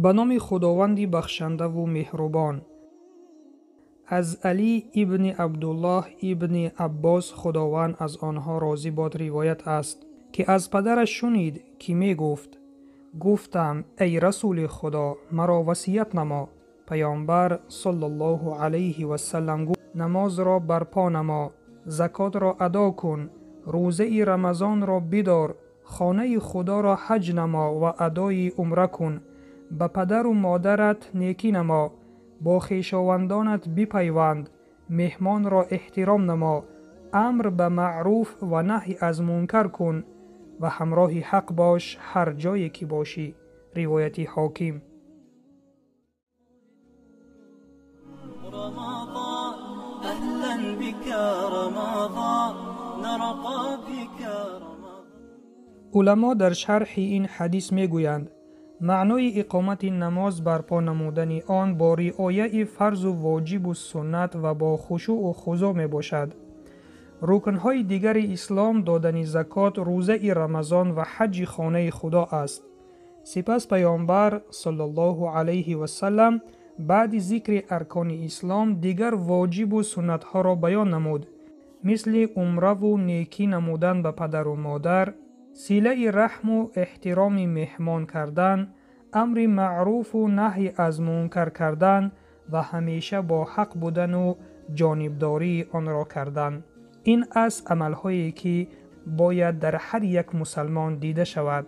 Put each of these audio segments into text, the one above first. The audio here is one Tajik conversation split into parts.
Ба номи Худованди бахшандаву меҳрубон. Аз Алӣ ибни Абдуллоҳ ибни Аббос, Худованд аз онҳо розӣ бод, ривоят аст, ки аз падараш шунид, ки мегуфт: гуфтам: эй Расули Худо, маро васият намо. Паёмбар саллаллоҳу алайҳи васаллам гуфт: намозро барпо намо, закотро адо кун, рӯзаи Рамазонро бидор, хонаи Худоро ҳаҷ намо ва адои умра кун, ба падару модарат некӣ намо, бо хешовандонат бипайванд, меҳмонро эҳтиром намо, амр ба маъруф ва наҳй аз мункар кун ва ҳамроҳи ҳақ бош ҳар ҷое ки бошӣ. Ривояти Ҳоким. Уламо дар шарҳи ин ҳадис мегӯянд: маънои иқомати намоз барпо намудани он бо риояи фарзу воҷибу суннат ва бо хушӯъу хузӯъ мебошад. Рукнҳои дигари ислом додани закот, рӯзаи Рамазон ва ҳаҷҷи хонаи Худо аст. Сипас Паёмбар саллаллоҳу алайҳи васаллам баъди зикри аркони ислом дигар воҷибу суннатҳоро баён намуд, мисли умраву некӣ намудан ба падару модар, силаи раҳму эҳтироми меҳмон кардан, амри маъруфу наҳй аз мункар кардан ва ҳамеша бо ҳақ будану ҷонибдории онро кардан. Ин аст амалҳое, ки бояд дар ҳар як мусалмон дида шавад.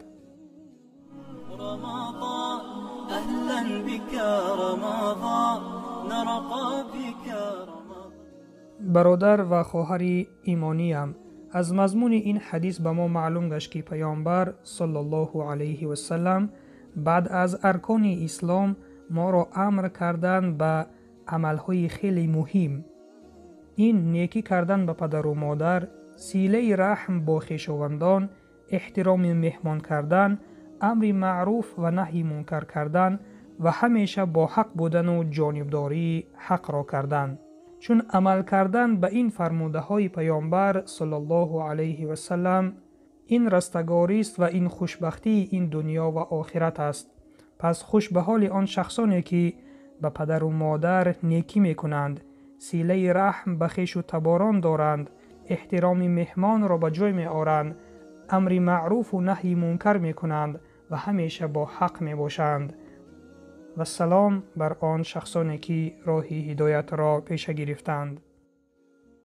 Бародар ва хоҳари имониям, аз мазмуни ин ҳадис ба мо маълум гашт, ки Паёмбар саллаллоҳу алайҳи васаллам баъд аз аркони ислом моро амр кардан ба амалҳои хеле муҳим. Ин некӣ кардан ба падару модар, силаи раҳм бо хешовандон, эҳтироми меҳмон кардан, амри маъруф ва наҳйи мункар кардан ва ҳамеша бо ҳақ будану ҷонибдории ҳақро кардан. Чун амал кардан ба ин фармудаҳои Паёмбар саллаллоҳу алайҳи васаллам ин растагорист ва ин хушбахтии ин дунё ва охират аст. Пас хуш ба ҳоли он шахсоне, ки ба падару модар некӣ мекунанд, силаи раҳм ба хешу таборон доранд, эҳтироми меҳмонро ба ҷой меоранд, амри маъруфу наҳйи мункар мекунанд ва ҳамеша бо ҳақ мебошанд. Вассалом бар он шахсоне, ки роҳи ҳидоятро пеша гирифтанд.